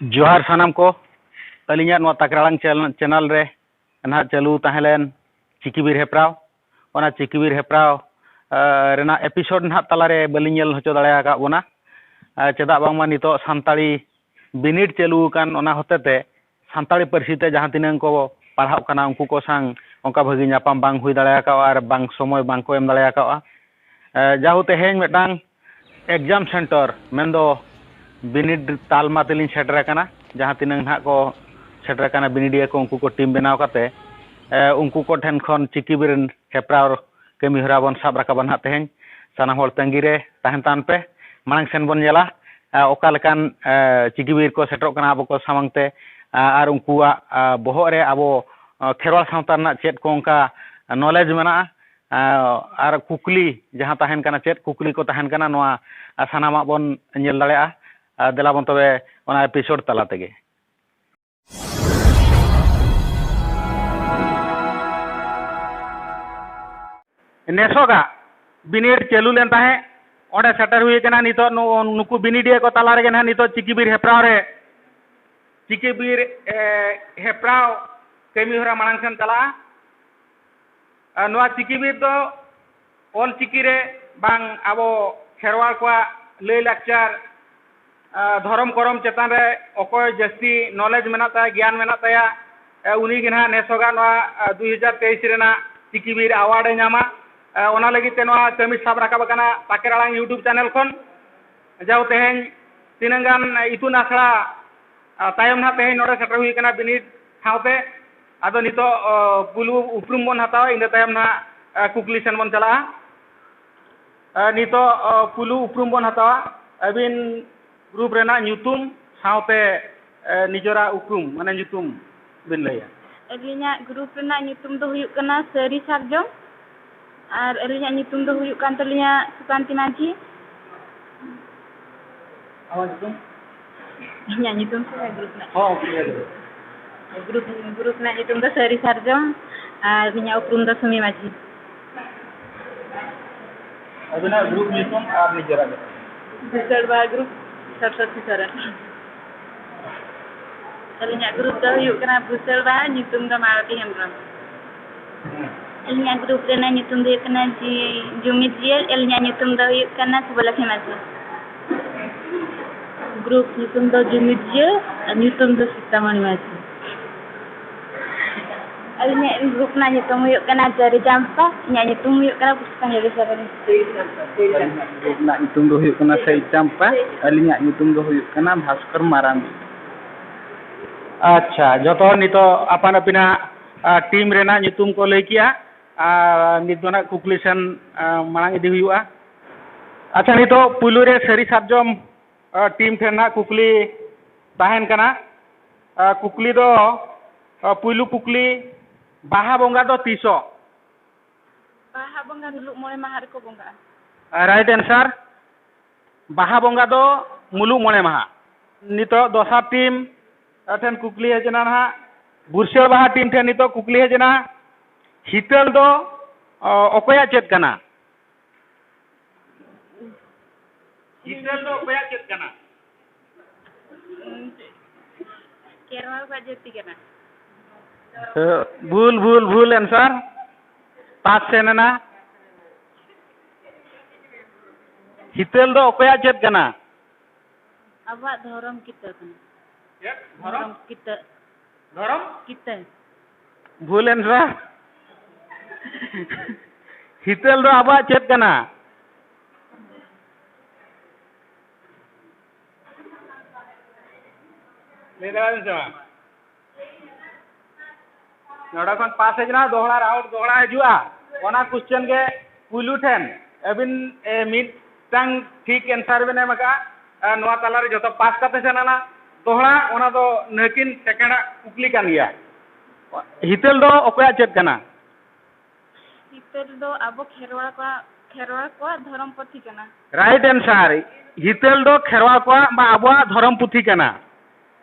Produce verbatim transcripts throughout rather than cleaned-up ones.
ᱡᱚᱦᱟᱨ ᱥᱟᱱᱟᱢ ᱠᱚ, ᱟᱹᱞᱤᱧᱟᱜ ᱱᱚᱣᱟ ᱛᱟᱠᱨᱟᱲᱟᱝ ᱪᱮᱱ-, ᱪᱮᱱᱮᱞ ᱨᱮ ᱱᱟᱦᱟᱜ ᱪᱟᱹᱞᱩ ᱛᱟᱦᱮᱸ ᱞᱮᱱ ᱪᱤᱠᱤᱵᱤᱨ ᱦᱮᱯᱨᱟᱣ, ᱚᱱᱟ ᱪᱤᱠᱤᱵᱤᱨ ᱦᱮᱯᱨᱟᱣ, ᱮ, ᱨᱮᱱᱟᱜ ᱮᱯᱤᱥᱳᱰ ᱱᱟᱦᱟᱜ ᱛᱟᱞᱟᱨᱮ ᱵᱟᱹᱞᱤᱧ ᱧᱮᱞ ᱦᱚᱪᱚ ᱫᱟᱲᱮ ᱟᱠᱟᱫ ᱵᱚᱱᱟ᱾ ᱮ, ᱪᱮᱫᱟᱜ ᱵᱟᱝᱢᱟ ᱱᱤᱛᱚᱜ ᱥᱟᱱᱛᱟᱲᱤ ᱵᱤᱱᱤᱰ ᱪᱟᱹᱞᱩ ᱟᱠᱟᱱ, ᱚᱱᱟ ᱦᱚᱛᱮ ᱛᱮ ᱥᱟᱱᱛᱟᱲᱤ ᱯᱟᱹᱨᱥᱤ ᱛᱮ ᱡᱟᱦᱟᱸ ᱛᱤᱱᱟᱹᱜ ᱠᱚ ᱯᱟᱲᱦᱟᱜ ᱠᱟᱱᱟ, ᱩᱱᱠᱩ ᱠᱚ ᱥᱟᱶ ᱚᱱᱠᱟ ᱵᱷᱟᱹᱜᱤ ᱧᱟᱯᱟᱢ ᱵᱟᱝ ᱦᱩᱭ ᱫᱟᱲᱮ ᱟᱠᱟᱫᱼᱟ ᱟᱨ ᱵᱟᱝ ᱥᱚᱢᱚᱭ ᱵᱟᱝ ᱠᱚ ᱮᱢ ᱫᱟᱲᱮ ᱟᱠᱟᱫᱼᱟ᱾ ᱮ, ᱡᱟᱦᱳ, ᱛᱮᱦᱮᱧ ᱢᱤᱫᱴᱟᱝ ᱮᱠᱡᱟᱢ ᱥᱮᱱᱴᱟᱨ, ᱢᱮᱱᱫᱚ ᱵᱤᱱᱤᱰ ᱛᱟᱞᱢᱟ ᱛᱮᱞᱤᱧ ᱥᱮᱴᱮᱨ ᱟᱠᱟᱱᱟ᱾ ᱡᱟᱦᱟᱸ ᱛᱤᱱᱟᱹᱝ ᱱᱟᱦᱟᱜ ᱠᱚ ᱥᱮᱴᱮᱨ ᱟᱠᱟᱱᱟ ᱵᱤᱱᱤᱰᱤᱭᱟᱹ ᱠᱚ, ᱩᱱᱠᱩ ᱠᱚ ᱴᱤᱢ ᱵᱮᱱᱟᱣ ᱠᱟᱛᱮ, ᱮ, ᱩᱱᱠᱩ ᱠᱚ ᱴᱷᱮᱱ ᱠᱷᱚᱱ ᱪᱤᱠᱤ ᱵᱤᱨ ᱦᱮᱯᱨᱟᱣ ᱠᱟᱹᱢᱤ ᱦᱚᱨᱟ ᱵᱚᱱ ᱥᱟᱵ ᱨᱟᱠᱟᱵᱟ ᱱᱟᱦᱟᱜ ᱛᱮᱦᱮᱧ᱾ ᱥᱟᱱᱟᱢ ᱦᱚᱲ ᱛᱟᱺᱜᱤ ᱨᱮ ᱛᱟᱦᱮᱱ ᱛᱟᱵᱚᱱ ᱯᱮ᱾ ᱢᱟᱲᱟᱝ ᱥᱮᱱ ᱵᱚᱱ ᱧᱮᱞᱟ, ᱮ, ᱚᱠᱟ ᱞᱮᱠᱟᱱ, ᱮ, ᱪᱤᱠᱤ ᱵᱤᱨ ᱠᱚ ᱥᱮᱴᱮᱨᱚᱜ ᱠᱟᱱᱟ ᱟᱵᱚ ᱠᱚ ᱥᱟᱢᱟᱝ ᱛᱮ, ᱮ, ᱟᱨ ᱩᱱᱠᱩᱣᱟᱜ, ᱮ, ᱵᱚᱦᱚᱜ ᱨᱮ ᱟᱵᱚ, ᱮ, ᱠᱷᱮᱨᱣᱟᱲ ᱥᱟᱶᱛᱟ ᱨᱮᱱᱟᱜ ᱪᱮᱫ ᱠᱚ ᱚᱱᱠᱟ ᱱᱚᱞᱮᱡᱽ ᱢᱮᱱᱟᱜᱼᱟ, ᱮ, ᱟᱨ ᱠᱩᱠᱞᱤ ᱡᱟᱦᱟᱸ ᱛᱟᱦᱮᱱ ᱠᱟᱱᱟ, ᱪᱮᱫ ᱠᱩᱠᱞᱤ ᱠᱚ ᱛᱟᱦᱮᱱ ᱠᱟᱱᱟ, ᱱᱚᱣᱟ, ᱮ, ᱥᱟᱱᱟᱢᱟᱜ ᱵᱚᱱ ᱧᱮᱞ ᱫᱟᱲᱮᱭᱟᱜᱼᱟ᱾ ᱮ, ᱫᱮᱞᱟ ᱵᱚᱱ ᱛᱚᱵᱮ ᱚᱱᱟ ᱮᱯᱤᱥᱳᱰ ᱛᱟᱞᱟ ᱛᱮᱜᱮ᱾ ᱱᱮᱥᱚᱜᱟᱜ ᱵᱤᱱᱤᱰ ᱪᱟᱹᱞᱩ ᱞᱮᱱ ᱛᱟᱦᱮᱸᱫ, ᱚᱸᱰᱮ ᱥᱮᱴᱮᱨ ᱦᱩᱭ ᱟᱠᱟᱱᱟ᱾ ᱱᱤᱛᱚᱜ ᱱᱩ-, ᱱᱩᱠᱩ ᱵᱤᱱᱤᱰᱤᱭᱟᱹ ᱠᱚ ᱛᱟᱞᱟ ᱨᱮᱜᱮ ᱱᱟᱦᱟᱜ ᱱᱤᱛᱚᱜ ᱪᱤᱠᱤ ᱵᱤᱨ ᱦᱮᱯᱨᱟᱣ ᱨᱮ, ᱪᱤᱠᱤ ᱵᱤᱨ, ᱮ, ᱦᱮᱯᱨᱟᱣ ᱠᱟᱹᱢᱤ ᱦᱚᱨᱟ ᱢᱟᱲᱟᱝ ᱥᱮᱱ ᱪᱟᱞᱟᱜᱼᱟ᱾ ᱟᱨ ᱱᱚᱣᱟ ᱪᱤᱠᱤ ᱵᱤᱨ ᱫᱚ ᱚᱞ ᱪᱤᱠᱤ ᱨᱮ ᱵᱟᱝ ᱟᱵᱚ ᱠᱷᱮᱨᱣᱟᱲ ᱠᱚᱣᱟᱜ ᱞᱟᱹᱭ ᱞᱟᱠᱪᱟᱨ, ᱟ, ᱫᱷᱚᱨᱚᱢ ᱠᱚᱨᱚᱢ ᱪᱮᱛᱟᱱ ᱨᱮ ᱚᱠᱚᱭ ᱡᱟᱹᱥᱛᱤ ᱱᱚᱞᱮᱡᱽ ᱢᱮᱱᱟᱜ ᱛᱟᱭᱟ, ᱜᱮᱭᱟᱱ ᱢᱮᱱᱟᱜ ᱛᱟᱭᱟ, ᱮ, ᱩᱱᱤ ᱜᱮ ᱱᱟᱦᱟᱜ ᱱᱮᱥᱚᱜᱟᱜ ᱱᱚᱣᱟ, ᱟ, ᱫᱩᱭ ᱦᱟᱡᱟᱨ ᱛᱮᱭᱤᱥ ᱨᱮᱱᱟᱜ ᱪᱤᱠᱤ ᱵᱤᱨ ᱟᱣᱟᱨᱰ ᱮ ᱧᱟᱢᱟ᱾ ᱮ, ᱚᱱᱟ ᱞᱟᱹᱜᱤᱫ ᱛᱮ ᱱᱚᱣᱟ ᱠᱟᱹᱢᱤ ᱥᱟᱵ ᱨᱟᱠᱟᱵ ᱟᱠᱟᱱᱟ ᱛᱟᱠᱮᱨ ᱟᱲᱟᱝ YouTube ᱪᱮᱱᱮᱞ ᱠᱷᱚᱱ᱾ ᱡᱟᱣ ᱛᱮᱦᱮᱧ ᱛᱤᱱᱟᱹᱝ ᱜᱟᱱ ᱤᱛᱩᱱ ᱟᱥᱲᱟ, ᱟ, ᱛᱟᱭᱚᱢ ᱱᱟᱦᱟᱜ ᱛᱮᱦᱮᱧ ᱱᱚᱰᱮ ᱥᱮᱴᱮᱨ ᱦᱩᱭ ᱟᱠᱟᱱᱟ ᱵᱤᱱᱤᱰ ᱥᱟᱶᱛᱮ᱾ ᱟᱫᱚ ᱱᱤᱛᱚᱜ, ᱚ, ᱯᱩᱭᱞᱩ ᱩᱯᱨᱩᱢ ᱵᱚᱱ ᱦᱟᱛᱟᱣᱟ, ᱤᱱᱟᱹ ᱛᱟᱭᱚᱢ ᱱᱟᱦᱟᱜ, ᱟ, ᱠᱩᱠᱞᱤ ᱥᱮᱱ ᱵᱚᱱ ᱪᱟᱞᱟᱜᱼᱟ᱾ ᱟ, ᱱᱤᱛᱚᱜ, ᱚ, ᱯᱩᱭᱞᱩ ᱩᱯᱨᱩᱢ ᱵᱚᱱ ᱦᱟᱛᱟᱣᱟ᱾ ᱟᱹᱵᱤᱱ ᱜᱨᱩᱯ ᱨᱮᱱᱟᱜ ᱧᱩᱛᱩᱢ ᱥᱟᱶᱛᱮ, ᱮ, ᱱᱤᱡᱮᱨᱟᱜ ᱩᱯᱨᱩᱢ, ᱢᱟᱱᱮ ᱧᱩᱛᱩᱢ ᱵᱤᱱ ᱞᱟᱹᱭᱟ᱾ ᱟᱹᱞᱤᱧᱟᱜ ᱜᱨᱩᱯ ᱨᱮᱱᱟᱜ ᱧᱩᱛᱩᱢ ᱫᱚ ᱦᱩᱭᱩᱜ ᱠᱟᱱᱟ ᱥᱟᱹᱨᱤ ᱥᱟᱨᱡᱚᱢ, ᱟᱨ ᱟᱹᱞᱤᱧᱟᱜ ᱧᱩᱛᱩᱢ ᱫᱚ ᱦᱩᱭᱩᱜ ᱠᱟᱱ ᱛᱟᱹᱞᱤᱧᱟ ᱥᱩᱠᱟᱱᱛᱤ ᱢᱟᱹᱡᱷᱤ᱾ ᱟᱢᱟᱜ ᱧᱩᱛᱩᱢ? ᱤᱧᱟᱹᱜ ᱧᱩᱛᱩᱢ ᱥᱮ ᱜᱨᱩᱯ ᱨᱮᱱᱟᱜ? ᱦᱚᱸ, ᱴᱷᱤᱠ ᱜᱮᱭᱟ᱾ ᱜᱨᱩᱯ, ᱜᱨᱩᱯ ᱨᱮᱱᱟᱜ ᱧᱩᱛᱩᱢ ᱫᱚ ᱥᱟᱹᱨᱤ ᱥᱟᱨᱡᱚᱢ, ᱟᱨ ᱤᱧᱟᱹᱜ ᱩᱯᱨᱩᱢ ᱫᱚ ᱥᱩᱢᱤ ᱢᱟᱹᱡᱷᱤ᱾ ᱟᱹᱵᱤᱱᱟᱜ ᱜᱨᱩᱯ ᱧᱩᱛᱩᱢ ᱟᱨ ᱱᱤᱡᱮᱨᱟᱜ ᱧᱩᱛᱩᱢ? ᱵᱤᱥᱟᱹᱲ ᱵᱟᱦᱟ ᱜᱨᱩᱯ, ᱥᱚᱨᱚᱥᱚᱛᱤ ᱥᱚᱨᱮᱱ᱾ ᱟᱹᱞᱤᱧᱟᱜ ᱜᱨᱩᱯ ᱫᱚ ᱦᱩᱭᱩᱜ ᱠᱟᱱᱟ ᱵᱩᱥᱟᱹᱲ ᱵᱟᱦᱟ, ᱧᱩᱛᱩᱢ ᱫᱚ ᱢᱟᱞᱚᱛᱤ ᱦᱮᱢᱵᱨᱚᱢ᱾ ᱟᱹᱞᱤᱧᱟᱜ ᱜᱨᱩᱯ ᱨᱮᱱᱟᱜ ᱧᱩᱛᱩᱢ ᱫᱚ ᱦᱩᱭᱩᱜ ᱠᱟᱱᱟ ᱡᱤ-, ᱡᱩᱢᱤᱫ ᱡᱤᱭᱟᱹᱲ᱾ ᱟᱹᱞᱤᱧᱟᱜ ᱧᱩᱛᱩᱢ ᱫᱚ ᱦᱩᱭᱩᱜ ᱠᱟᱱᱟ ᱥᱩᱵᱚᱞᱚᱠᱷᱤ ᱢᱟᱹᱡᱷᱤ᱾ ᱜᱨᱩᱯ ᱧᱩᱛᱩᱢ ᱫᱚ ᱡᱩᱢᱤᱫ ᱡᱤᱭᱟᱹᱲ ᱟᱨ ᱧᱩᱛᱩᱢ ᱫᱚ ᱥᱤᱛᱟᱢᱚᱬᱤ ᱢᱟᱹᱡᱷᱤ᱾ ᱟᱹᱞᱤᱧᱟᱜ ᱜᱨᱩᱯ ᱨᱮᱱᱟᱜ ᱧᱩᱛᱩᱢ ᱦᱩᱭᱩᱜ ᱠᱟᱱᱟ ᱡᱟᱹᱨᱤ ᱪᱟᱢᱯᱟ, ᱤᱧᱟᱹᱜ ᱧᱩᱛᱩᱢ ᱦᱩᱭᱩᱜ ᱠᱟᱱᱟ ᱯᱩᱥᱯᱟᱧᱡᱚᱞᱤ ᱥᱚᱨᱮᱱ᱾ ᱟᱹᱞᱤᱧᱟᱜ ᱜᱨᱩᱯ ᱨᱮᱱᱟᱜ ᱧᱩᱛᱩᱢ ᱫᱚ ᱦᱩᱭᱩᱜ ᱠᱟᱱᱟ ᱥᱟᱹᱦᱤ ᱪᱟᱢᱯᱟ, ᱟᱹᱞᱤᱧᱟᱜ ᱧᱩᱛᱩᱢ ᱫᱚ ᱦᱩᱭᱩᱜ ᱠᱟᱱᱟ ᱵᱷᱟᱥᱠᱚᱨ ᱢᱟᱨᱟᱱᱰᱤ᱾ ᱟᱪᱪᱷᱟ, ᱡᱚᱛᱚ ᱦᱚᱲ ᱱᱤᱛᱚᱜ ᱟᱯᱟᱱ ᱟᱹᱯᱤᱱᱟᱜ, ᱟ, ᱴᱤᱢ ᱨᱮᱱᱟᱜ ᱧᱩᱛᱩᱢ ᱠᱚ ᱞᱟᱹᱭ ᱠᱮᱜᱼᱟ᱾ ᱟᱨ ᱱᱤᱛ ᱫᱚ ᱱᱟᱜ ᱠᱩᱠᱞᱤ ᱥᱮᱱ, ᱟ, ᱢᱟᱲᱟᱝ ᱤᱫᱤ ᱦᱩᱭᱩᱜᱼᱟ᱾ ᱟᱪᱪᱷᱟ, ᱱᱤᱛᱚᱜ ᱯᱩᱭᱞᱩ ᱨᱮ ᱥᱟᱹᱨᱤ ᱥᱟᱨᱡᱚᱢ, ᱟ, ᱴᱤᱢ ᱴᱷᱮᱱ ᱱᱟᱜ ᱠᱩᱠᱞᱤ ᱛᱟᱦᱮᱱ ᱠᱟᱱᱟ᱾ ᱟ, ᱠᱩᱠᱞᱤ ᱫᱚ, ᱟ, ᱯᱩᱭᱞᱩ ᱠᱩᱠᱞᱤ, ᱵᱟᱦᱟ ᱵᱚᱸᱜᱟ ᱫᱚ ᱛᱤᱥᱚᱜ? ᱵᱟᱦᱟ ᱵᱚᱸᱜᱟ ᱢᱩᱞᱩᱜ ᱢᱚᱬᱮ ᱢᱟᱦᱟ ᱨᱮᱠᱚ ᱵᱚᱸᱜᱟᱜᱼᱟ᱾ ᱨᱟᱭᱤᱴ ᱮᱱᱥᱟᱨ, ᱵᱟᱦᱟ ᱵᱚᱸᱜᱟ ᱫᱚ ᱢᱩᱞᱩᱜ ᱢᱚᱬᱮ ᱢᱟᱦᱟ᱾ ᱱᱤᱛᱚᱜ ᱫᱚᱥᱟᱨ ᱴᱤᱢ ᱴᱷᱮᱱ ᱠᱩᱠᱞᱤ ᱦᱮᱡ ᱮᱱᱟ ᱱᱟᱦᱟᱜ, ᱵᱩᱨᱥᱟᱹ ᱵᱟᱦᱟ ᱴᱤᱢ ᱴᱷᱮᱱ ᱱᱤᱛᱚᱜ ᱠᱩᱠᱞᱤ ᱦᱮᱡ ᱮᱱᱟ, ᱦᱤᱛᱟᱹᱞ ᱫᱚ, ᱚ, ᱚᱠᱚᱭᱟᱜ ᱪᱮᱫ ᱠᱟᱱᱟ? ᱦᱤᱛᱟᱹᱞ ᱫᱚ ᱚᱠᱚᱭᱟᱜ ᱪᱮᱫ ᱠᱟᱱᱟ? ᱠᱷᱮᱨᱣᱟᱲ ᱠᱚᱣᱟᱜ ᱡᱟᱹᱛᱤ ᱠᱟᱱᱟ᱾ ᱵᱷᱩᱞ, ᱵᱷᱩᱞ, ᱵᱷᱩᱞ ᱮᱱᱥᱟᱨ᱾ ᱯᱟᱥ ᱥᱮᱱ ᱮᱱᱟ᱾ ᱦᱤᱛᱟᱹᱞ ᱫᱚ ᱚᱠᱚᱭᱟᱜ ᱪᱮᱫ ᱠᱟᱱᱟ? ᱟᱵᱚᱣᱟᱜ ᱫᱷᱚᱨᱚᱢ ᱠᱤᱛᱟᱹ ᱠᱟᱱᱟ᱾ ᱪᱮᱫ? ᱫᱷᱚᱨᱚᱢ? ᱫᱷᱚᱨᱚᱢ ᱠᱤᱛᱟᱹ᱾ ᱫᱷᱚᱨᱚᱢ? ᱠᱤᱛᱟᱹ᱾ ᱵᱷᱩᱞ ᱮᱱ ᱥᱮ? ᱦᱤᱛᱟᱹᱞ ᱫᱚ ᱟᱵᱚᱣᱟᱜ ᱪᱮᱫ ᱠᱟᱱᱟ? ᱞᱟᱹᱭ ᱫᱟᱲᱮᱭᱟᱜ ᱵᱤᱱ ᱥᱮ ᱵᱟᱝ? ᱱᱚᱰᱮ ᱠᱷᱚᱱ ᱯᱟᱥ ᱦᱮᱡ ᱮᱱᱟ, ᱫᱚᱦᱲᱟ ᱨᱟᱣᱩᱱᱰ ᱫᱚᱦᱲᱟ ᱦᱤᱡᱩᱜᱼᱟ᱾ ᱚᱱᱟ ᱠᱚᱥᱪᱮᱱ ᱜᱮ ᱯᱩᱭᱞᱩ ᱴᱷᱮᱱ ᱟᱹᱵᱤᱱ, ᱮ, ᱢᱤᱫᱴᱟᱝ ᱴᱷᱤᱠ ᱮᱱᱥᱟᱨ ᱵᱤᱱ ᱮᱢ ᱟᱠᱟᱫᱼᱟ᱾ ᱮ, ᱱᱚᱣᱟ ᱛᱟᱞᱟᱨᱮ ᱡᱚᱛᱚ ᱯᱟᱥ ᱠᱟᱛᱮ ᱥᱮᱱ ᱮᱱᱟ᱾ ᱫᱚᱦᱲᱟ ᱚᱱᱟ ᱫᱚ ᱱᱟᱹᱠᱤᱱ ᱥᱮᱠᱮᱱᱰ ᱟᱜ ᱠᱩᱠᱞᱤ ᱠᱟᱱ ᱜᱮᱭᱟ᱾ ᱦᱤᱛᱟᱹᱞ ᱫᱚ ᱚᱠᱚᱭᱟᱜ ᱪᱮᱫ ᱠᱟᱱᱟ? ᱦᱤᱛᱟᱹᱞ ᱫᱚ ᱟᱵᱚ ᱠᱷᱮᱨᱣᱟᱲ ᱠᱚᱣᱟᱜ, ᱠᱷᱮᱨᱣᱟᱲ ᱠᱚᱣᱟᱜ ᱫᱷᱚᱨᱚᱢ ᱯᱩᱛᱷᱤ ᱠᱟᱱᱟ᱾ ᱨᱟᱭᱤᱴ ᱮᱱᱥᱟᱨ, ᱦᱤᱛᱟᱹᱞ ᱫᱚ ᱠᱷᱮᱨᱣᱟᱲ ᱠᱚᱣᱟᱜ ᱵᱟ ᱟᱵᱚᱣᱟᱜ ᱫᱷᱚᱨᱚᱢ ᱯᱩᱛᱷᱤ ᱠᱟᱱᱟ᱾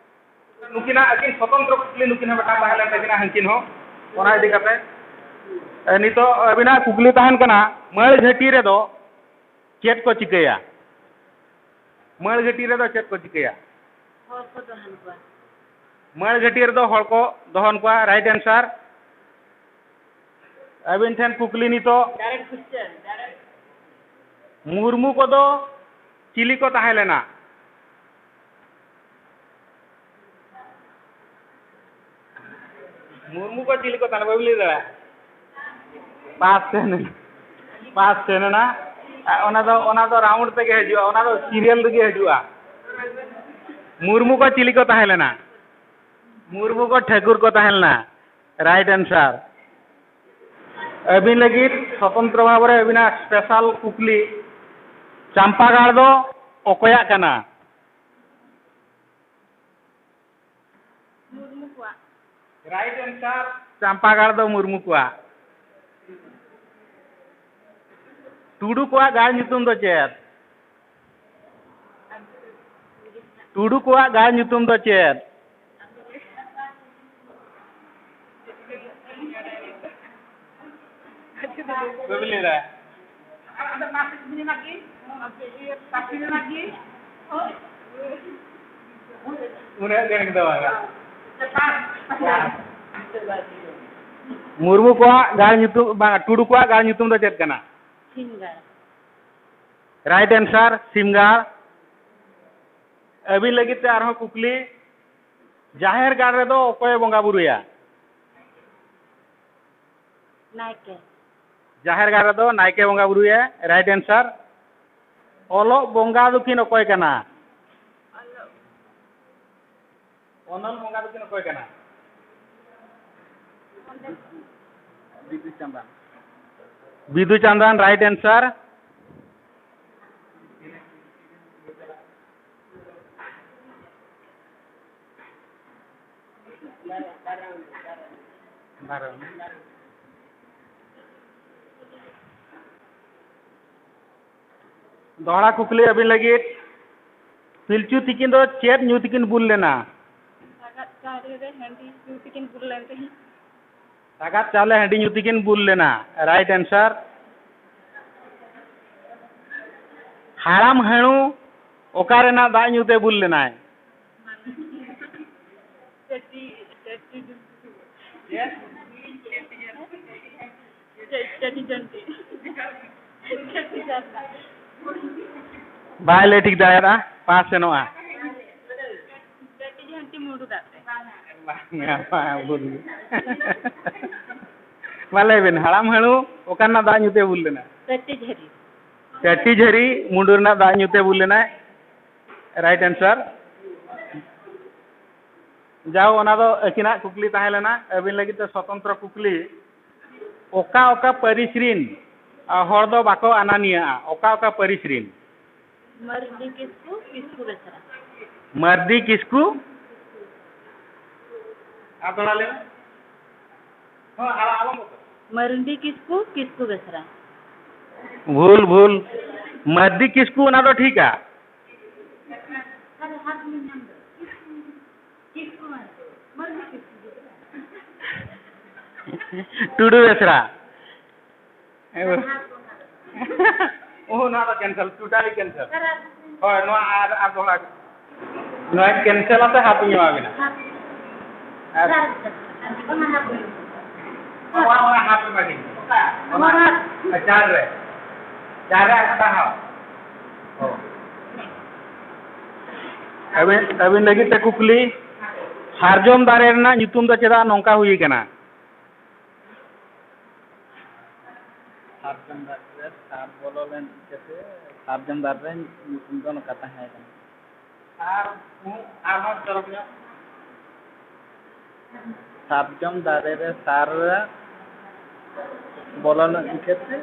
ᱱᱩᱠᱤᱱᱟᱜ ᱟᱹᱠᱤᱱ ᱥᱚᱛᱚᱱᱛᱨᱚ ᱠᱩᱠᱞᱤ ᱱᱩᱠᱤᱱ ᱦᱚᱸ ᱢᱤᱫᱴᱟᱝ ᱛᱟᱦᱮᱸ ᱞᱮᱱ ᱛᱟᱹᱠᱤᱱᱟ ᱦᱟᱹᱱᱠᱤᱱ ᱦᱚᱸ᱾ ᱚᱱᱟ ᱤᱫᱤ ᱠᱟᱛᱮ, ᱮ, ᱱᱤᱛᱚᱜ ᱟᱹᱵᱤᱱᱟᱜ ᱠᱩᱠᱞᱤ ᱛᱟᱦᱮᱱ ᱠᱟᱱᱟ, ᱢᱟᱹᱲ ᱜᱷᱟᱹᱴᱤ ᱨᱮᱫᱚ ᱪᱮᱫ ᱠᱚ ᱪᱤᱠᱟᱹᱭᱟ? ᱢᱟᱹᱲ ᱜᱷᱟᱹᱴᱤ ᱨᱮᱫᱚ ᱪᱮᱫ ᱠᱚ ᱪᱤᱠᱟᱹᱭᱟ? ᱦᱚᱲ ᱠᱚ ᱫᱚᱦᱚᱱ ᱠᱚᱣᱟ᱾ ᱢᱟᱹᱲ ᱜᱷᱟᱹᱴᱤ ᱨᱮᱫᱚ ᱦᱚᱲ ᱠᱚ ᱫᱚᱦᱚᱱ ᱠᱚᱣᱟ, right answer᱾ ᱟᱹᱵᱤᱱ ᱴᱷᱮᱱ ᱠᱩᱠᱞᱤ ᱱᱤᱛᱚᱜ, ᱢᱩᱨᱢᱩ ᱠᱚᱫᱚ ᱪᱤᱞᱤ ᱠᱚ ᱛᱟᱦᱮᱸ ᱞᱮᱱᱟ? ᱢᱩᱨᱢᱩ ᱠᱚ ᱪᱤᱞᱤ ᱠᱚ ᱛᱟᱦᱮᱸ ᱞᱮᱱᱟ? ᱵᱟᱹᱵᱤᱱ ᱞᱟᱹᱭ ᱫᱟᱲᱮᱭᱟᱜᱼᱟ? ᱯᱟᱥ ᱛᱟᱦᱮᱱᱟ, ᱯᱟᱥ ᱛᱟᱦᱮᱱᱟ᱾ ᱚᱱᱟ ᱫᱚ, ᱚᱱᱟ ᱫᱚ round ᱛᱮᱜᱮ ᱦᱤᱡᱩᱜᱼᱟ, ᱚᱱᱟ ᱫᱚ serial ᱨᱮᱜᱮ ᱦᱤᱡᱩᱜᱼᱟ᱾ ᱢᱩᱨᱢᱩ ᱠᱚ ᱪᱤᱞᱤ ᱠᱚ ᱛᱟᱦᱮᱸ ᱞᱮᱱᱟ? ᱢᱩᱨᱢᱩ ᱠᱚ ᱴᱷᱟᱹᱠᱩᱨ ᱠᱚ ᱛᱟᱦᱮᱸ ᱞᱮᱱᱟ, right answer᱾ ᱟᱹᱵᱤᱱ ᱞᱟᱹᱜᱤᱫ ᱥᱚᱛᱚᱱᱛᱨᱚ ᱵᱷᱟᱵᱽ ᱨᱮ ᱟᱹᱵᱤᱱᱟᱜ special ᱠᱩᱠᱞᱤ, ᱪᱟᱢᱯᱟᱜᱟᱲ ᱫᱚ ᱚᱠᱚᱭᱟᱜ ᱠᱟᱱᱟ? ᱢᱩᱨᱢᱩ ᱠᱚᱣᱟᱜ᱾ Right answer, ᱪᱟᱢᱯᱟᱜᱟᱲ ᱫᱚ ᱢᱩᱨᱢᱩ ᱠᱚᱣᱟᱜ᱾ ᱴᱩᱰᱩ ᱠᱚᱣᱟᱜ ᱜᱟᱲ ᱧᱩᱛᱩᱢ ᱫᱚ ᱪᱮᱫ? ᱴᱩᱰᱩ ᱠᱚᱣᱟᱜ ᱜᱟᱲ ᱧᱩᱛᱩᱢ ᱫᱚ ᱪᱮᱫ? ᱵᱟᱹᱵᱤᱱ ᱞᱟᱹᱭ ᱫᱟ? ᱩᱱᱟᱹᱜ ᱜᱟᱱ ᱫᱚ ᱵᱟᱝᱟ᱾ ᱢᱩᱨᱢᱩ ᱠᱚᱣᱟᱜ ᱜᱟᱲ ᱧᱩᱛᱩᱢ, ᱵᱟᱝᱟ, ᱴᱩᱰᱩ ᱠᱚᱣᱟᱜ ᱜᱟᱲ ᱧᱩᱛᱩᱢ ᱫᱚ ᱪᱮᱫ ᱠᱟᱱᱟ? ᱥᱤᱢᱜᱟᱲ᱾ Right answer, ᱥᱤᱢᱜᱟᱲ᱾ ᱟᱹᱵᱤᱱ ᱞᱟᱹᱜᱤᱫ ᱛᱮ ᱟᱨᱦᱚᱸ ᱠᱩᱠᱞᱤ, ᱡᱟᱦᱮᱨ ᱜᱟᱲ ᱨᱮᱫᱚ ᱚᱠᱚᱭᱮ ᱵᱚᱸᱜᱟ ᱵᱩᱨᱩᱭᱟ? ᱱᱟᱭᱠᱮ᱾ ᱡᱟᱦᱮᱨ ᱜᱟᱲ ᱨᱮᱫᱚ ᱱᱟᱭᱠᱮ ᱵᱚᱸᱜᱟ ᱵᱩᱨᱩᱭᱟ, right answer᱾ ᱚᱞᱚᱜ ᱵᱚᱸᱜᱟ ᱫᱚᱠᱤᱱ ᱚᱠᱚᱭ ᱠᱟᱱᱟ? ᱚᱞᱚᱜ ᱚᱱᱚᱞ ᱵᱚᱸᱜᱟ ᱫᱚᱠᱤᱱ ᱚᱠᱚᱭ ᱠᱟᱱᱟ? ᱵᱤᱫᱩ ᱪᱟᱸᱫᱟᱱ᱾ Bidu Chandan, right answer᱾ ᱫᱚᱦᱲᱟ ᱠᱩᱠᱞᱤ ᱟᱹᱵᱤᱱ ᱞᱟᱹᱜᱤᱫ, ᱯᱤᱞᱪᱩ ᱛᱤᱠᱤᱱ ᱫᱚ ᱪᱮᱫ ᱧᱩ ᱛᱮᱠᱤᱱ ᱵᱩᱞ ᱞᱮᱱᱟ? ᱥᱟᱜᱟᱫ ᱪᱟᱣᱞᱮ ᱨᱮ ᱦᱟᱺᱰᱤ ᱧᱩ ᱛᱮᱠᱤᱱ ᱵᱩᱞ ᱞᱮᱱ ᱛᱟᱦᱮᱸᱫ᱾ ᱥᱟᱜᱟᱫ ᱪᱟᱣᱞᱮ ᱦᱟᱺᱰᱤ ᱧᱩ ᱛᱮᱠᱤᱱ ᱵᱩᱞ ᱞᱮᱱᱟ, right answer᱾ ᱦᱟᱲᱟᱢ ᱦᱟᱹᱬᱩ ᱚᱠᱟ ᱨᱮᱱᱟᱜ ᱫᱟᱜ ᱧᱩ ᱛᱮ ᱵᱩᱞ ᱞᱮᱱᱟᱭ? ᱪᱟᱹᱴᱤ, ᱪᱟᱹᱴᱤ ᱡᱚᱱᱛᱤ᱾ ᱪᱮᱫ? ᱪᱟᱹ-, ᱪᱟᱹᱴᱤ ᱡᱚᱱᱛᱤ᱾ ᱪᱟᱹᱴᱤ ᱡᱚᱱᱛᱤ᱾ ᱵᱟᱭ ᱞᱟᱹᱭ ᱴᱷᱤᱠ ᱫᱟᱲᱮᱭᱟᱫᱟ, ᱯᱟᱥ ᱥᱮᱱᱚᱜᱼᱟ᱾ ᱪᱟᱹᱴᱤ ᱡᱚᱱᱛᱤ ᱢᱩᱰᱩ ᱫᱟᱜ ᱛᱮ᱾ ᱵᱟᱝᱟ, ᱵᱟᱝᱟ, ᱵᱷᱩᱞ ᱜᱮ᱾ ᱢᱟ ᱞᱟᱹᱭ ᱵᱤᱱ, ᱦᱟᱲᱟᱢ ᱦᱟᱹᱲᱩ ᱚᱠᱟ ᱨᱮᱱᱟᱜ ᱫᱟᱜ ᱧᱩᱛᱮ ᱵᱩᱞ ᱞᱮᱱᱟ? ᱪᱟᱹᱴᱤ ᱡᱷᱟᱹᱨᱤ᱾ ᱪᱟᱹᱴᱤ ᱡᱷᱟᱹᱨᱤ ᱢᱩᱰᱩ ᱨᱮᱱᱟᱜ ᱫᱟᱜ ᱧᱩᱛᱮ ᱵᱩᱞ ᱞᱮᱱᱟᱭ᱾ Right answer᱾ ᱡᱟᱣ, ᱚᱱᱟ ᱫᱚ ᱟᱹᱠᱤᱱᱟᱜ ᱠᱩᱠᱞᱤ ᱛᱟᱦᱮᱸ ᱞᱮᱱᱟ᱾ ᱟᱹᱵᱤᱱ ᱞᱟᱹᱜᱤᱫ ᱛᱮ ᱥᱚᱛᱚᱱᱛᱨᱚ ᱠᱩᱠᱞᱤ, ᱚᱠᱟ ᱚᱠᱟ ᱯᱟᱹᱨᱤᱥ ᱨᱤᱱ, ᱟ, ᱦᱚᱲ ᱫᱚ ᱵᱟᱠᱚ ᱟᱱᱟᱱᱤᱭᱟᱹᱜᱼᱟ? ᱚᱠᱟ ᱚᱠᱟ ᱯᱟᱹᱨᱤᱥ ᱨᱤᱱ? ᱢᱟᱹᱨᱰᱤ, ᱠᱤᱥᱠᱩ, ᱠᱤᱥᱠᱩ ᱵᱮᱥᱨᱟ᱾ ᱢᱟᱹᱨᱰᱤ, ᱠᱤᱥᱠᱩ, ᱟᱨ ᱫᱚᱦᱲᱟ ᱞᱟᱹᱭ ᱢᱮ᱾ ᱦᱚᱸ, ᱟᱨ ᱟᱞᱚᱢ ᱵᱚᱛᱚᱨ᱾ ᱢᱟᱹᱨᱰᱤ, ᱠᱤᱥᱠᱩ, ᱠᱤᱥᱠᱩ ᱵᱮᱥᱨᱟ᱾ ᱵᱷᱩᱞ, ᱵᱷᱩᱞ᱾ ᱢᱟᱹᱨᱰᱤ, ᱠᱤᱥᱠᱩ, ᱚᱱᱟ ᱫᱚ ᱴᱷᱤᱠᱟ᱾ ᱴᱩᱰᱩ ᱵᱮᱥᱨᱟ᱾ ᱳ, ᱱᱚᱣᱟ ᱫᱚ cancel, totally cancel᱾ ᱦᱳᱭ, ᱱᱚᱣᱟ ᱟᱨ, ᱟᱨ ᱫᱚᱦᱲᱟ᱾ ᱱᱚᱣᱟ cancel ᱟᱛᱮ half ᱤᱧ ᱮᱢᱟ ᱵᱤᱱᱟ᱾ ᱟᱨ ᱚᱱᱟ, ᱚᱱᱟ half ᱮᱢᱟ ᱫᱤᱧ᱾ ᱚᱱᱟ ᱪᱟᱨ ᱨᱮ᱾ ᱪᱟᱨ ᱨᱮ ᱟᱨ ᱢᱤᱫᱴᱟᱝ half᱾ ᱦᱳᱭ᱾ ᱟᱹᱵᱤᱱ, ᱟᱹᱵᱤᱱ ᱞᱟᱹᱜᱤᱫ ᱛᱮ ᱠᱩᱠᱞᱤ, ᱥᱟᱨᱡᱚᱢ ᱫᱟᱨᱮ ᱨᱮᱱᱟᱜ ᱧᱩᱛᱩᱢ ᱫᱚ ᱪᱮᱫᱟᱜ ᱱᱚᱝᱠᱟ ᱦᱩᱭ ᱟᱠᱟᱱᱟ? ᱥᱟᱨᱡᱚᱢ ᱫᱟᱨᱮ ᱨᱮ ᱥᱟᱨ ᱵᱚᱞᱚ ᱞᱮᱱ ᱤᱠᱟᱹᱛᱮ ᱥᱟᱨᱡᱚᱢ ᱫᱟᱨᱮ ᱨᱮ ᱧᱩᱛᱩᱢ ᱫᱚ ᱱᱚᱝᱠᱟ ᱛᱟᱦᱮᱸ ᱠᱟᱱᱟ᱾ ᱟᱨ ᱩᱱ-, ᱟᱨᱦᱚᱸ ᱪᱚᱨᱚᱠ ᱧᱚᱜ᱾ ᱥᱟᱨᱡᱚᱢ ᱫᱟᱨᱮ ᱨᱮ ᱥᱟᱨ ᱵᱚᱞᱚ ᱞᱮᱱ ᱤᱠᱟᱹᱛᱮ᱾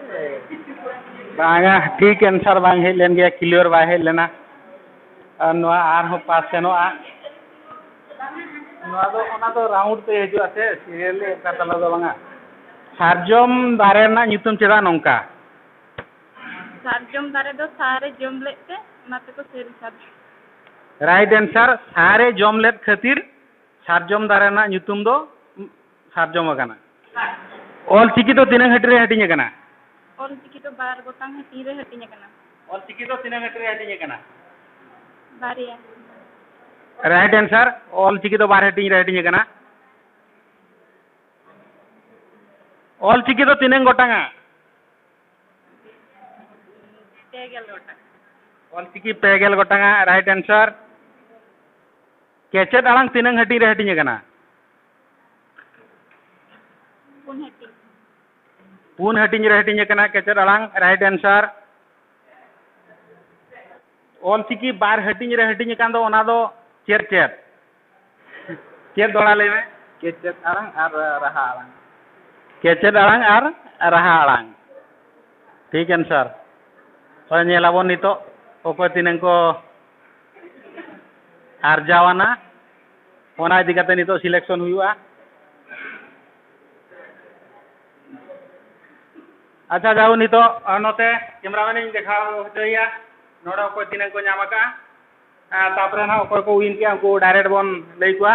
ᱵᱟᱝᱟ, ᱴᱷᱤᱠ answer ᱵᱟᱝ ᱦᱮᱡ ᱞᱮᱱ ᱜᱮᱭᱟ, clear ᱵᱟᱭ ᱦᱮᱡ ᱞᱮᱱᱟ᱾ ᱟᱨ ᱱᱚᱣᱟ ᱟᱨᱦᱚᱸ ᱯᱟᱥ ᱥᱮᱱᱚᱜᱼᱟ᱾ ᱱᱚᱣᱟ ᱫᱚ, ᱚᱱᱟ ᱫᱚ round ᱛᱮ ᱦᱤᱡᱩᱜᱼᱟ ᱥᱮ, serially ᱚᱱᱠᱟ ᱛᱟᱞᱟ ᱫᱚ ᱵᱟᱝᱟ᱾ ᱥᱟᱨᱡᱚᱢ ᱫᱟᱨᱮ ᱨᱮᱱᱟᱜ ᱧᱩᱛᱩᱢ ᱪᱮᱫᱟᱜ ᱱᱚᱝᱠᱟ? ᱥᱟᱨᱡᱚᱢ ᱫᱟᱨᱮ ᱫᱚ ᱥᱟᱨᱮ ᱡᱚᱢ ᱞᱮᱫ ᱛᱮ, ᱚᱱᱟ ᱛᱮᱠᱚ ᱥᱟᱹᱨᱤ ᱥᱟᱨᱡᱚᱢ᱾ Right answer, ᱥᱟᱨᱮ ᱡᱚᱢ ᱞᱮᱫ ᱠᱷᱟᱹᱛᱤᱨ ᱥᱟᱨᱡᱚᱢ ᱫᱟᱨᱮ ᱨᱮᱱᱟᱜ ᱧᱩᱛᱩᱢ ᱫᱚ ᱥᱟᱨᱡᱚᱢ ᱟᱠᱟᱱᱟ᱾ ᱚᱞ ᱪᱤᱠᱤ ᱫᱚ ᱛᱤᱱᱟᱹᱜ ᱦᱟᱹᱴᱤᱧ ᱨᱮ ᱦᱟᱹᱴᱤᱧ ᱟᱠᱟᱱᱟ? ᱚᱞ ᱪᱤᱠᱤ ᱫᱚ ᱵᱟᱨ ᱜᱚᱴᱟᱝ ᱦᱟᱹᱴᱤᱧ ᱨᱮ ᱦᱟᱹᱴᱤᱧ ᱟᱠᱟᱱᱟ᱾ ᱚᱞ ᱪᱤᱠᱤ ᱫᱚ ᱛᱤᱱᱟᱹᱜ ᱦᱟᱹᱴᱤᱧ ᱨᱮ ᱦᱟᱹᱴᱤᱧ ᱟᱠᱟᱱᱟ? ᱵᱟᱨᱭᱟ᱾ Right answer. ᱚᱞ ᱪᱤᱠᱤ ᱫᱚ ᱵᱟᱨ ᱦᱟᱹᱴᱤᱧ ᱨᱮ ᱦᱟᱹᱴᱤᱧ ᱟᱠᱟᱱᱟ᱾ ᱚᱞ ᱪᱤᱠᱤ ᱫᱚ ᱛᱤᱱᱟᱹᱝ ᱜᱚᱴᱟᱝᱟ? ᱯᱮ ᱜᱮᱞ ᱜᱚᱴᱟᱝ᱾ ᱚᱞ ᱪᱤᱠᱤ ᱯᱮ ᱜᱮᱞ ᱜᱚᱴᱟᱝᱟ, right answer. ᱠᱮᱪᱮᱫ ᱟᱲᱟᱝ ᱛᱤᱱᱟᱹᱝ ᱦᱟᱹᱴᱤᱧ ᱨᱮ ᱦᱟᱹᱴᱤᱧ ᱟᱠᱟᱱᱟ? ᱯᱩᱱ ᱦᱟᱹᱴᱤᱧ᱾ ᱯᱩᱱ ᱦᱟᱹᱴᱤᱧ ᱨᱮ ᱦᱟᱹᱴᱤᱧ ᱟᱠᱟᱱᱟ ᱠᱮᱪᱮᱫ ᱟᱲᱟᱝ, right answer. ᱚᱞ ᱪᱤᱠᱤ ᱵᱟᱨ ᱦᱟᱹᱴᱤᱧ ᱨᱮ ᱦᱟᱹᱴᱤᱧ ᱟᱠᱟᱱ ᱫᱚ, ᱚᱱᱟ ᱫᱚ ᱪᱮᱫ ᱪᱮᱫ? ᱪᱮᱫ ᱫᱚᱦᱲᱟ ᱞᱟᱹᱭ ᱢᱮ᱾ ᱠᱮᱪᱮᱫ ᱟᱲᱟᱝ ᱟᱨ ᱨᱟᱦᱟ ᱟᱲᱟᱝ᱾ ᱠᱮᱪᱮᱫ ᱟᱲᱟᱝ ᱟᱨ ᱨᱟᱦᱟ ᱟᱲᱟᱝ᱾ ᱴᱷᱤᱠ answer. ᱦᱳᱭ, ᱧᱮᱞ ᱟᱵᱚᱱ ᱱᱤᱛᱚᱜ ᱚᱠᱚᱭ ᱛᱤᱱᱟᱹᱝ ᱠᱚ ᱟᱨᱡᱟᱣ ᱟᱱᱟ, ᱚᱱᱟ ᱤᱫᱤ ᱠᱟᱛᱮ ᱱᱤᱛᱚᱜ selection ᱦᱩᱭᱩᱜᱼᱟ᱾ ᱟᱪᱪᱷᱟ, ᱡᱟᱦᱳ, ᱱᱤᱛᱚᱜ, ᱟ, ᱱᱚᱛᱮ cameraman ᱤᱧ ᱫᱮᱠᱷᱟᱣ ᱦᱚᱪᱚᱭᱮᱭᱟ, ᱱᱚᱰᱮ ᱚᱠᱚᱭ ᱛᱤᱱᱟᱹᱝ ᱠᱚ ᱧᱟᱢ ᱟᱠᱟᱫᱼᱟ᱾ ᱟ, ᱛᱟᱯᱚᱨᱮ ᱱᱟᱦᱟᱜ ᱚᱠᱚᱭ ᱠᱚ win ᱠᱮᱜᱼᱟ, ᱩᱱᱠᱩ direct ᱵᱚᱱ ᱞᱟᱹᱭ ᱠᱚᱣᱟ᱾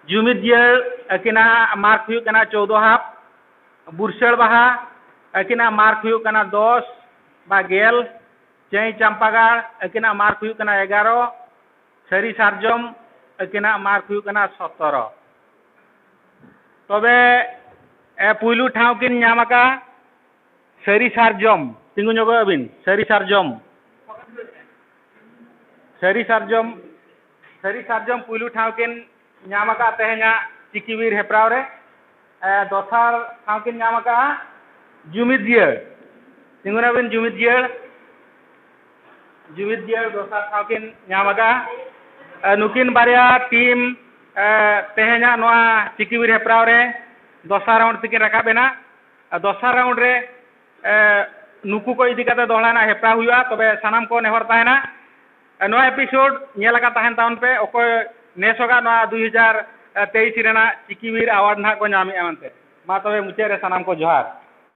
ᱡᱩᱢᱤᱫ ᱡᱤᱭᱟᱹᱲ, ᱟᱹᱠᱤᱱᱟᱜ mark ᱦᱩᱭᱩᱜ ᱠᱟᱱᱟ ᱪᱳᱫᱽᱫᱚ ᱦᱟᱯ᱾ ᱵᱩᱨᱥᱟᱹᱲ ᱵᱟᱦᱟ, ᱟᱹᱠᱤᱱᱟᱜ mark ᱦᱩᱭᱩᱜ ᱠᱟᱱᱟ ᱫᱚᱥ ᱵᱟ ᱜᱮᱞ᱾ ᱪᱟᱹᱭ ᱪᱟᱢᱯᱟᱜᱟᱲ, ᱟᱹᱠᱤᱱᱟᱜ mark ᱦᱩᱭᱩᱜ ᱠᱟᱱᱟ ᱮᱜᱟᱨᱚ᱾ ᱥᱟᱹᱨᱤ ᱥᱟᱨᱡᱚᱢ, ᱟᱹᱠᱤᱱᱟᱜ mark ᱦᱩᱭᱩᱜ ᱠᱟᱱᱟ ᱥᱚᱛᱨᱚ᱾ ᱛᱚᱵᱮ, ᱮ, ᱯᱩᱭᱞᱩ ᱴᱷᱟᱶ ᱠᱤᱱ ᱧᱟᱢ ᱟᱠᱟᱫᱼᱟ ᱥᱟᱹᱨᱤ ᱥᱟᱨᱡᱚᱢ᱾ ᱛᱤᱸᱜᱩ ᱧᱚᱜᱚᱜ ᱟᱹᱵᱤᱱ, ᱥᱟᱹᱨᱤ ᱥᱟᱨᱡᱚᱢ᱾ ᱥᱟᱹᱨᱤ ᱥᱟᱨᱡᱚᱢ, ᱥᱟᱹᱨᱤ ᱥᱟᱨᱡᱚᱢ ᱯᱩᱭᱞᱩ ᱴᱷᱟᱶ ᱠᱤᱱ ᱧᱟᱢ ᱟᱠᱟᱫ ᱛᱮᱦᱮᱧᱟᱜ ᱪᱤᱠᱤ ᱵᱤᱨ ᱦᱮᱯᱨᱟᱣ ᱨᱮ᱾ ᱮ, ᱫᱚᱥᱟᱨ ᱴᱷᱟᱶ ᱠᱤᱱ ᱧᱟᱢ ᱟᱠᱟᱫᱼᱟ ᱡᱩᱢᱤᱫ ᱡᱤᱭᱟᱹᱲ᱾ ᱛᱤᱸᱜᱩᱱᱟᱵᱤᱱ, ᱡᱩᱢᱤᱫ ᱡᱤᱭᱟᱹᱲ᱾ ᱡᱩᱢᱤᱫ ᱡᱤᱭᱟᱹᱲ ᱫᱚᱥᱟᱨ ᱴᱷᱟᱶ ᱠᱤᱱ ᱧᱟᱢ ᱟᱠᱟᱫᱼᱟ᱾ ᱮ, ᱱᱩᱠᱤᱱ ᱵᱟᱨᱭᱟ team, ᱮ, ᱛᱮᱦᱮᱧᱟᱜ ᱱᱚᱣᱟ ᱪᱤᱠᱤ ᱵᱤᱨ ᱦᱮᱯᱨᱟᱣ ᱨᱮ ᱫᱚᱥᱟᱨ round ᱛᱮᱠᱤᱱ ᱨᱟᱠᱟᱵ ᱮᱱᱟ᱾ ᱟᱨ ᱫᱚᱥᱟᱨ round ᱨᱮ, ᱮ, ᱱᱩᱠᱩ ᱠᱚ ᱤᱫᱤ ᱠᱟᱛᱮ ᱫᱚᱦᱲᱟ ᱨᱮᱱᱟᱜ ᱦᱮᱯᱨᱟᱣ ᱦᱩᱭᱩᱜᱼᱟ᱾ ᱛᱚᱵᱮ ᱥᱟᱱᱟᱢ ᱠᱚ ᱱᱮᱦᱚᱨ ᱛᱟᱦᱮᱱᱟ, ᱮ, ᱱᱚᱣᱟ episode ᱧᱮᱞ ᱟᱠᱟᱫ ᱛᱟᱦᱮᱱ ᱛᱟᱵᱚᱱ ᱯᱮ᱾ ᱚᱠᱚᱭ ᱱᱮᱥᱚᱜᱟᱜ ᱱᱚᱣᱟ ᱫᱩᱭ ᱦᱟᱡᱟᱨ ᱛᱮᱭᱤᱥ ᱨᱮᱱᱟᱜ ᱪᱤᱠᱤ ᱵᱤᱨ award ᱱᱟᱦᱟᱜ ᱠᱚ ᱧᱟᱢᱮᱜᱼᱟ ᱢᱮᱱᱛᱮ᱾ ᱢᱟ ᱛᱚᱵᱮ ᱢᱩᱪᱟᱹᱫ ᱨᱮ ᱥᱟᱱᱟᱢ ᱠᱚ ᱡᱚᱦᱟᱨ᱾